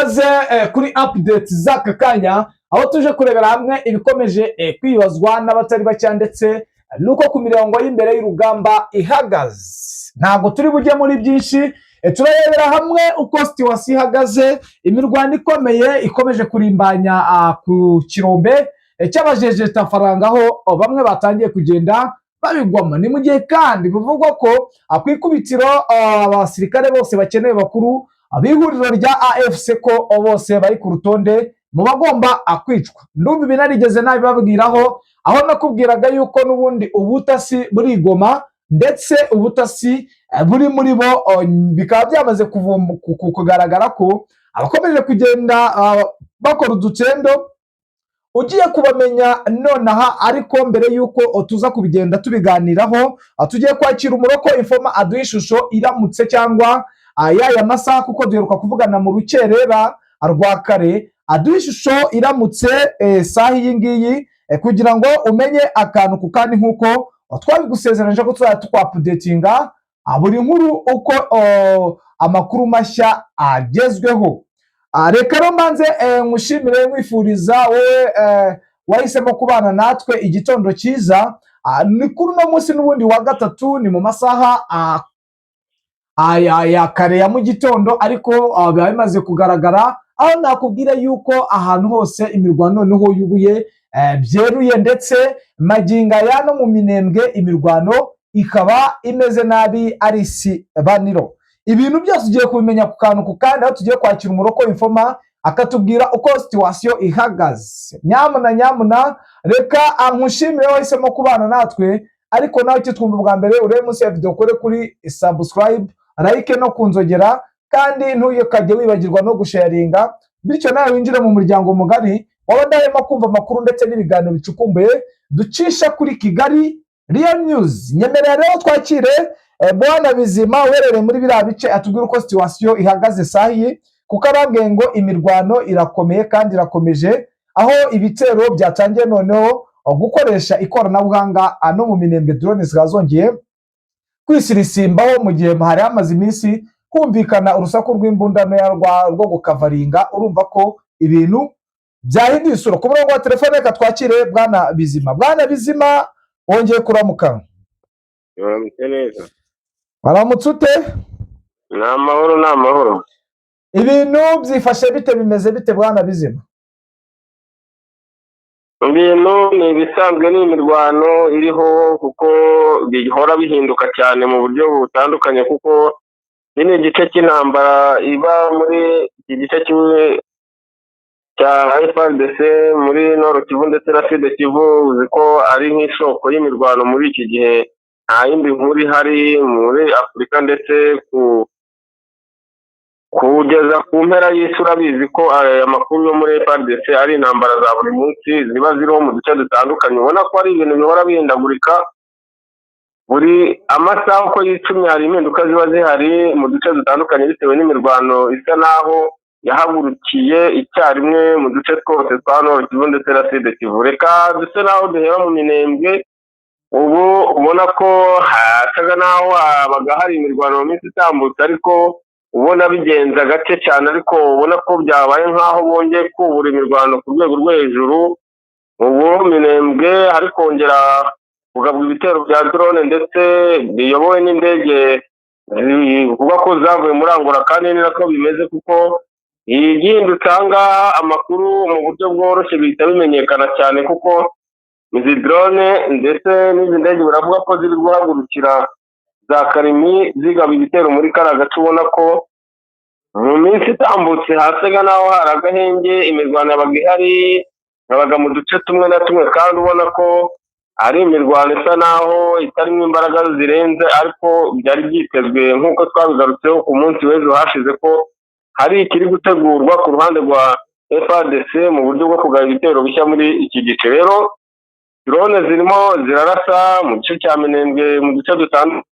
Ikaze kuri update z'aka kanya, aho tuje kurebera hamwe ibikomeje kwibazwa n'abatari bake, ndetse nuko ku mirongo y'imbere y'urugamba ihagaze. Ntabwo turi bujye muri byinshi, turarebera hamwe uko situation ihagaze, imirwano ikomeye ikomeje kurimbanya ku kirombe cy'abajejetafaranga, aho bamwe batangiye kugenda babigwamo. Ni mu gihe kandi bivugwa ko ku ikubitiro abasirikare bose bakeneye bakuru b'ihuriro rya AFC ko bose bari ku rutonde mu bagomba kwicwa. Ndumva ibi narigeze nabibabwiraho, aho nakubwiraga yuko n'ubundi ubutasi buri i Goma, ndetse ubutasi buri muri bo, bikaba byamaze kugaragara ko abakomeje kugenda bakora udutendo ugiye kubamenya nonaha. Ariko mbere y'uko tuza kubigenda tubiganiraho, tugiye kwakira umu local informer aduha ishusho iramutse cyangwa y'aya masaha, kuko duheruka kuvugana mu rukerera rwa kare. Aduha ishusho iramutse saha iyi ngiyi, kugira ngo umenye akantu ku kandi, nk'uko twabigusezeranyije ko tuzajya tukwaupdatinga buri nkuru uko amakuru mashya agezweho. Reka rero mbanze nkushimire, nkwifuriza wowe wahisemo kubana natwe igitondo cyiza. Ni kuri uno munsi n'ubundi wa gatatu, ni mu masaha aya ya kare ya mu gitondo, ariko biba bimaze kugaragara, aho nakubwira yuko ahantu hose imirwano noneho yubuye byeruye, ndetse magingo aya no mu Minembwe imirwano ikaba imeze nabi, ari isibaniro. Ibintu byose ugiye kubimenya ku kantu ku kandi, aho tugiye kwakira umu local informer akatubwira uko situation ihagaze. Nyamuna nyamuna, reka nkushimire wahisemo kubana natwe, ariko nawe icyo twumva bwa mbere, urebe munsi ya video, ukore kuri subscribe, like no kunzogera, kandi ntuyukajye wibagirwa no gusharinga, bityo nawe winjire mu muryango mugari w'abadahwema kumva amakuru ndetse n'ibiganiro bicukumbuye ducisha kuri Kigali Real News. Nyemerera rero twakire Bwana Bizima uherereye muri biriya bice, atubwire uko situation ihagaze sahiye, kuko arambwiye ngo imirwano irakomeye kandi irakomeje, aho ibitero byatangiye noneho gukoresha ikoranabuhanga no mu Minembwe drone zikaba zongeye kwisirisimbaho, mu gihe hari hamaze iminsi humvikana urusaku rw'imbunda ntoya rwo gukavaringa. Urumva ko ibintu byahinduye isura. Ku murongo wa telefone reka twakire Bwana Bizima. Bwana Bizima, wongeye kuramuka. Uramutse neza. Waramutse ute? Ni amahoro, ni amahoro. Ibintu byifashe bite, bimeze bite, Bwana Bizima? Ibintu ni ibisanzwe, ni imirwano iriho, kuko bihora bihinduka cyane mu buryo butandukanye, kuko iki ni igice cy'intambara iba muri iki gice cya FARDC muri Nord Kivu ndetse na Sud Kivu. Uzi ko ari nk'isoko y'imirwano muri iki gihe, nta yindi nkuru ihari muri Afurika ndetse kugeza ku mpera y'isi. Urabizi ko aya makuru yo muri FARDC ari intambara za buri munsi ziba ziriho mu duce dutandukanye. Ubona ko ari ibintu bihora bihindagurika buri amasaha uko yicumye, hari impinduka ziba zihari mu duce dutandukanye bitewe n'imirwano isa naho yahagurukiye icyarimwe mu duce twose twa Nord Kivu ndetse na Sud Kivu. Reka duse naho duhera mu Minembwe. Ubu ubona ko hasaga naho habaga hari imirwano mu minsi itambutse, ariko ubona bigenza gake cyane, ariko ubona ko byabaye nk'aho bongeye kubura imirwano ku rwego rwo hejuru. Ubu Minembwe hari kongera kugabwa ibitero bya drone ndetse biyobowe n'indege bivugwa ko zavuye muri Angola, kandi ni nako bimeze, kuko igihindutse aha ngaha amakuru mu buryo bworoshye bihita bimenyekana cyane, kuko izi drone ndetse n'izi ndege baravuga ko ziri guhagurukira za Karimi zigaba ibitero muri kariya gace. Ubona ko mu minsi itambutse hasaga n'aho hari agahenge, imirwano yabaga ihari, yabaga mu duce tumwe na tumwe, kandi ubona ko ari imirwano isa naho itarimo imbaraga zirenze, ariko byari byitezwe nk'uko twabigarutseho ku munsi w'ejo hashize ko hari ikiri gutegurwa ku ruhande rwa FARDC mu buryo bwo kugaba ibitero bishya muri iki gice. Rero drone zirimo zirarasa mu gice cya Minembwe, mu duce dutandukanye.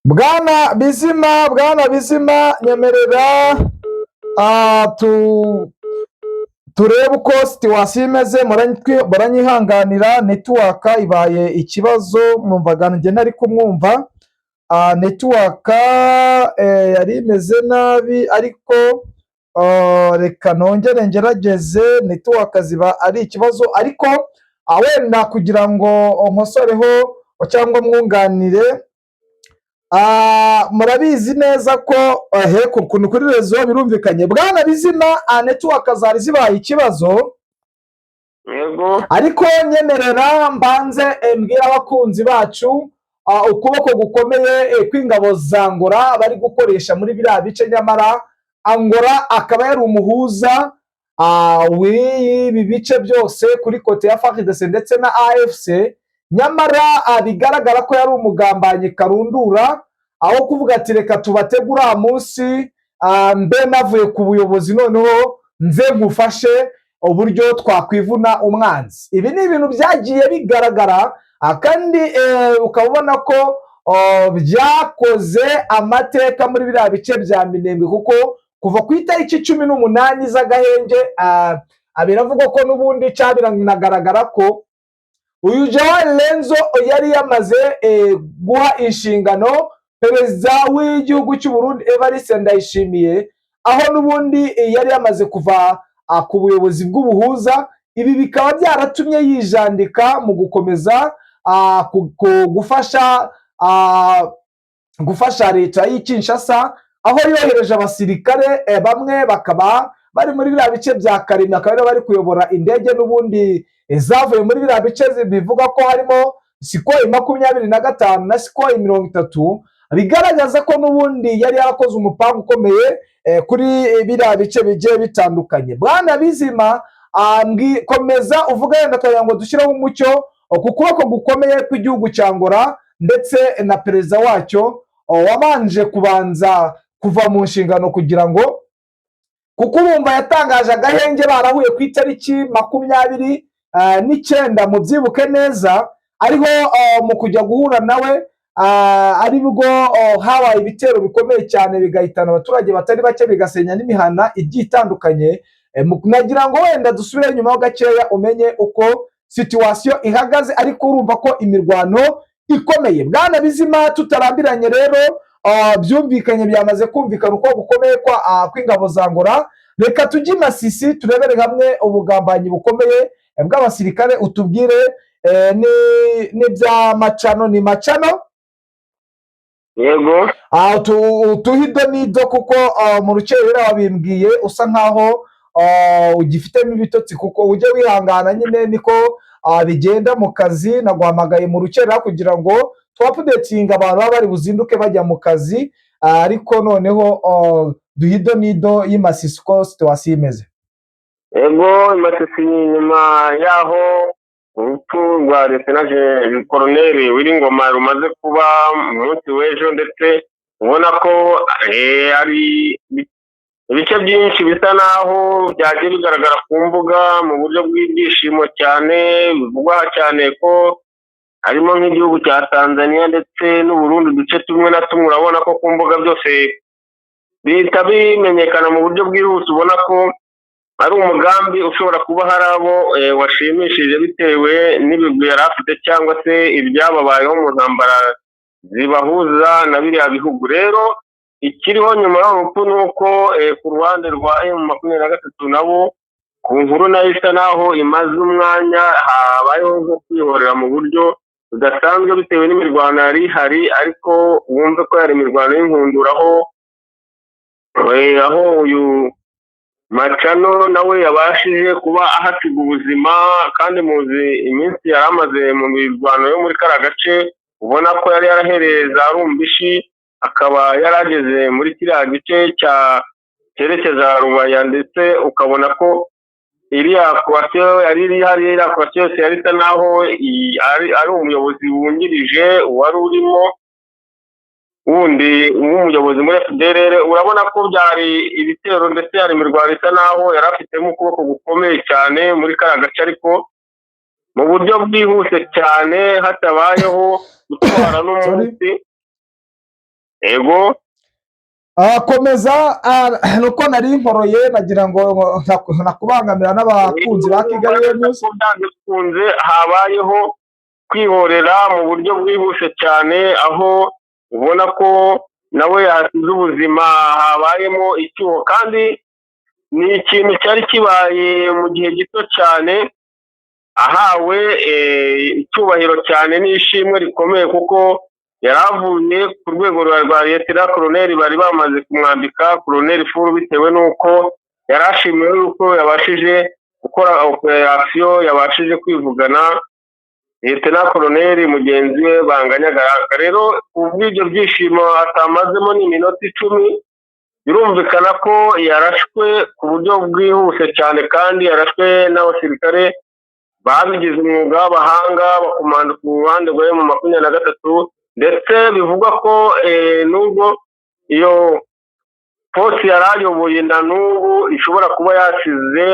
Bwana Bizima, Bwana Bizima, nyemerera Turebe uko situation imeze. Muranyihanganira, network ibaye ikibazo, mwumvaga njye ntari kumwumva. Network yari imeze nabi, ariko reka nongere ngerageze. Network ziba ari ikibazo, ariko wenda kugira ngo nkosoreho cyangwa mwunganire, murabizi neza ko he ukuntu kuri réseau birumvikanye. Bwana Bizima, network zari zibaye ikibazo. Yego. Ariko nyemerera mbanze mbwira abakunzi bacu ukuboko gukomeye kw'ingabo za Angola bari gukoresha muri biriya bice, nyamara Angola akaba yari umuhuza w'ibi bice byose kuri côté ya FARDC ndetse na AFC, nyamara bigaragara ko yari umugambanyi karundura, aho kuvuga ati: "Reka tubatege uriya munsi, mbe navuye ku buyobozi, noneho nze nkufashe uburyo twakwivuna umwanzi." Ibi ni ibintu byagiye bigaragara, kandi ukaba ubona ko byakoze amateka muri biriya bice bya Minembwe, kuko kuva ku itariki 18 z'agahenge, biravugwa ko n'ubundi cya biranagaragara ko uyu João Lourenço yari yamaze guha inshingano perezida w'igihugu cy'u Burundi Evariste Ndayishimiye, aho n'ubundi yari yamaze kuva ku buyobozi bw'ubuhuza. Ibi bikaba byaratumye yijandika mu gukomeza gufasha leta y'i Kinshasa, aho yohereje abasirikare, bamwe bakaba bari muri biriya bice bya Kalemie, akaba aribo bari kuyobora indege n'ubundi zavuye muri biriya bice, bivuga ko harimo Sukhoi 25 na Sukhoi 30, bigaragaza ko n'ubundi yari yarakoze umupangu ukomeye kuri biriya bice bigiye bitandukanye. Bwana Bizima, komeza uvuga wenda kugira ngo dushyireho umucyo ku kuboko gukomeye kw'igihugu cya Angola ndetse na perezida wacyo wabanje kubanza kuva mu nshingano kugira ngo, kuko urumva yatangaje agahenge barahuye ku itariki 29, mubyibuke neza, ariho mu kujya guhura nawe aribwo habaye ibitero bikomeye cyane, bigahitana abaturage batari bake, bigasenya n'imihana igiye itandukanye. Nagira ngo wenda dusubire inyuma ho gakeya umenye uko situation ihagaze, ariko urumva ko imirwano ikomeye. Bwana Bizima, tutarambiranye rero, byumvikanye, byamaze kumvikana uko gukomeye kw'ingabo za Angola. Reka tujye i Masisi turebere hamwe ubugambanyi bukomeye bw'abasirikare, utubwire n'ibya Macano. Ni Macano? Yego. Utuhe ido n'ido, kuko mu rukerera wabimbwiye usa nkaho ugifitemo ibitotsi, kuko ujye wihangana nyine niko bigenda mu kazi. Naguhamagaye mu rukerera kugira ngo twa-updatinge abantu baba bari buzinduke bajya mu kazi, ariko noneho duhe ido n'ido y'i Masisi uko situation imeze. Yego, Masisi nyuma y'aho urupfu rwa Lieutenant Colonel Willy Ngoma rumaze kuba mu munsi w'ejo, ndetse ubona ko hari ibice byinshi bisa naho byagiye bigaragara ku mbuga mu buryo bw'ibyishimo cyane, bivugwa cyane ko harimo nk'igihugu cya Tanzania ndetse n'Uburundi, uduce tumwe na tumwe urabona ko ku mbuga byose bihita bimenyekana mu buryo bwihuse. Ubona ko ari umugambi ushobora kuba hari abo washimishije bitewe n'ibigwi yari afite cyangwa se ibyababayeho mu ntambara zibahuza na biriya bihugu. Rero ikiriho nyuma y'urupfu ni uko ku ruhande rwa M23 nabo, ku nkuru nayo isa naho imaze umwanya, habayeho nko kwihorera mu buryo budasanzwe bitewe n'imirwano yari ihari, ariko wumve ko yari imirwano y'inkundura, aho uyu Macano nawe yabashije kuba ahasiga ubuzima. Kandi muzi iminsi yari amaze mu mirwano yo muri kariya gace, ubona ko yari yarahereye za Rumbishi, akaba yarageze muri kiriya gice cya cyerekeza Rubaya, ndetse ukabona ko iriya coalition yari iri hariya, iriya coalition yose yari isa naho ari umuyobozi wungirije wari urimo wundi w'umuyobozi muri FDLR. Urabona ko byari ibitero, ndetse hari imirwano isa naho yari afitemo ukuboko gukomeye cyane muri kariya gace, ariko mu buryo bwihuse cyane hatabayeho gutwara n'umunsi. Yego. Komeza, nuko nari nkoroye nagira ngo ntakubangamira n'abakunzi ba Kigali News. Ko byanze bikunze habayeho kwihorera mu buryo bwihuse cyane, aho ubona ko nawe yasize ubuzima, habayemo icyuho, kandi ni ikintu cyari kibaye mu gihe gito cyane, ahawe icyubahiro cyane n'ishimwe rikomeye, kuko yari avuye ku rwego rwa lieutenant colonel, bari bamaze kumwambika colonel full, bitewe n'uko yari ashimiwe yuko yabashije gukora operation, yabashije kwivugana lieutenant colonel mugenzi we banganyaga. Rero kubw'ibyo byishimo atamazemo n'iminota 10, birumvikana ko yarashwe ku buryo bwihuse cyane, kandi yarashwe n'abasirikare babigize umwuga w'abahanga, bakomanda ku ruhande rwa M23, ndetse bivugwa ko nubwo iyo force yari ayoboye na n'ubu ishobora kuba yasize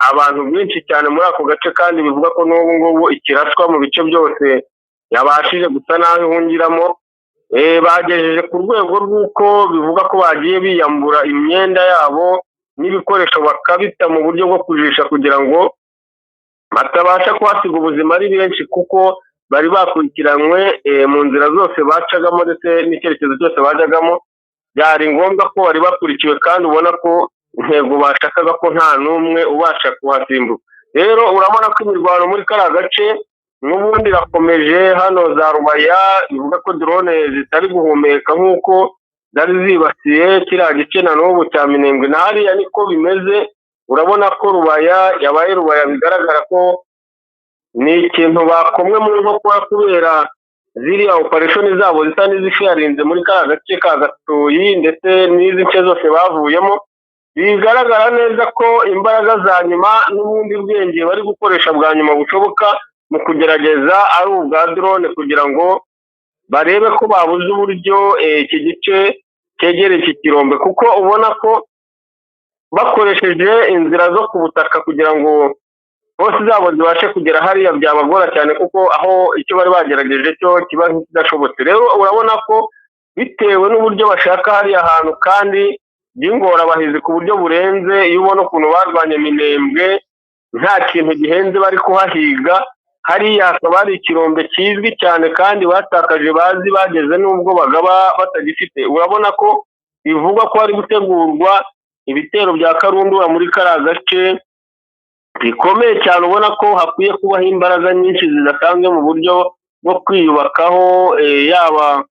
abantu benshi cyane muri ako gace, kandi bivugwa ko n'ubu ngubu ikiraswa mu bice byose yabashije gusa n'aho ihungiramo. Bagejeje ku rwego rw'uko bivugwa ko bagiye biyambura imyenda yabo n'ibikoresho bakabita mu buryo bwo kujisha, kugira ngo batabasha kuhasiga ubuzima ari benshi, kuko bari bakurikiranywe mu nzira zose bacagamo ndetse n'icyerekezo cyose bajyagamo. Byari ngombwa ko bari bakurikiwe, kandi ubona ko intego bashakaga ko nta n'umwe ubasha kuhasimbuka. Rero urabona ko imirwano muri kariya gace n'ubundi irakomeje. Hano za Rubaya bivuga ko drone zitari guhumeka nk'uko zari zibasiye kiriya gice na n'ubu cya Minembwe, na hariya niko bimeze. Urabona ko Rubaya yabaye Rubaya, bigaragara ko ni ikintu bakomwe mu nkokora kubera ziriya operation zabo zisa n'izisharinze muri kariya gace ka Gatoyi ndetse n'izi nce zose bavuyemo. Bigaragara neza ko imbaraga za nyuma n'ubundi bwenge bari gukoresha bwa nyuma bushoboka mu kugerageza ari ubwa drone, kugira ngo barebe ko babuze uburyo iki gice cyegereye iki kirombe, kuko ubona ko bakoresheje inzira zo ku butaka kugira ngo force zabo zibashe kugera hariya byabagora cyane, kuko aho icyo bari bagerageje cyo kiba nk'ikidashobotse. Rero urabona ko bitewe n'uburyo bashaka hariya hantu kandi by'ingorabahizi ku buryo burenze, iyo ubona ukuntu barwanye Minembwe nta kintu gihenze bari kuhahiga, hariya hakaba hari ikirombe kizwi cyane kandi batakaje bazi bageze n'ubwo bagaba batagifite. Urabona ko bivugwa ko hari gutegurwa ibitero bya karundura muri kariya gace bikomeye cyane. Ubona ko hakwiye kubaho imbaraga nyinshi zidasanzwe mu buryo bwo kwiyubakaho, yaba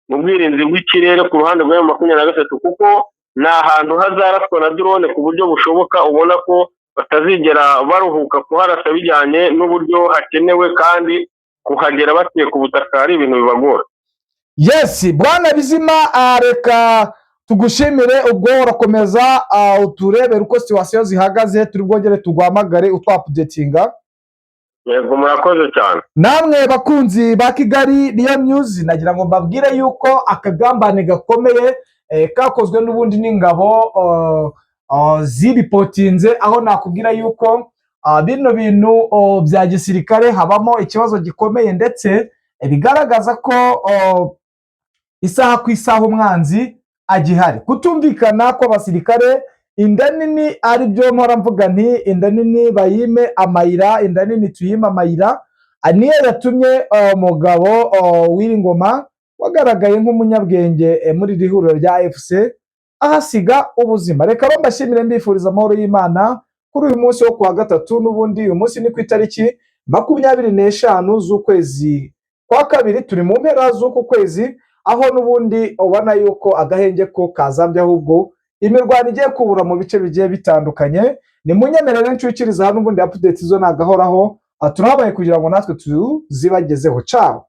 mu bwirinzi bw'ikirere ku ruhande rwa M23, kuko ni ahantu hazaraswa na drone ku buryo bushoboka. Ubona ko batazigera baruhuka kuharasa bijyanye n'uburyo hakenewe, kandi kuhagera batuye ku butaka ari ibintu bibagora. Yes, bwana Bizima, reka tugushimire. Ubwo urakomeza uturebere uko situation zihagaze, turi bwongere tuguhamagare utwaupdatinga. Yego, murakoze cyane. Namwe bakunzi ba Kigali Niyo News, nagira ngo mbabwire yuko akagambane gakomeye kakozwe n'ubundi n'ingabo ziripotinze, aho nakubwira yuko bino bintu bya gisirikare habamo ikibazo gikomeye, ndetse bigaragaza ko isaha ku isaha umwanzi agihari. Kutumvikana kw'abasirikare, inda nini, ari byo mpora mvuga nti inda nini bayime amayira, inda nini tuyime amayira. Niyo yatumye umugabo w'ingoma wagaragaye nk'umunyabwenge muri iri huriro rya AFC ahasiga ubuzima. Reka rero mbashimire, mbifuriza amahoro y'Imana kuri uyu munsi wo kuwa gatatu. N'ubundi uyu munsi ni ku itariki 25 z'ukwezi kwa kabiri, turi mu mpera z'uku kwezi, aho n'ubundi ubona yuko agahenge ko kazambye, ahubwo imirwano igiye kubura mu bice bigiye bitandukanye. Ni munyemerere nshukiriza hano, ubundi update zo nagahoraho, turahabaye kugira ngo natwe tuzibagezeho. Ciao.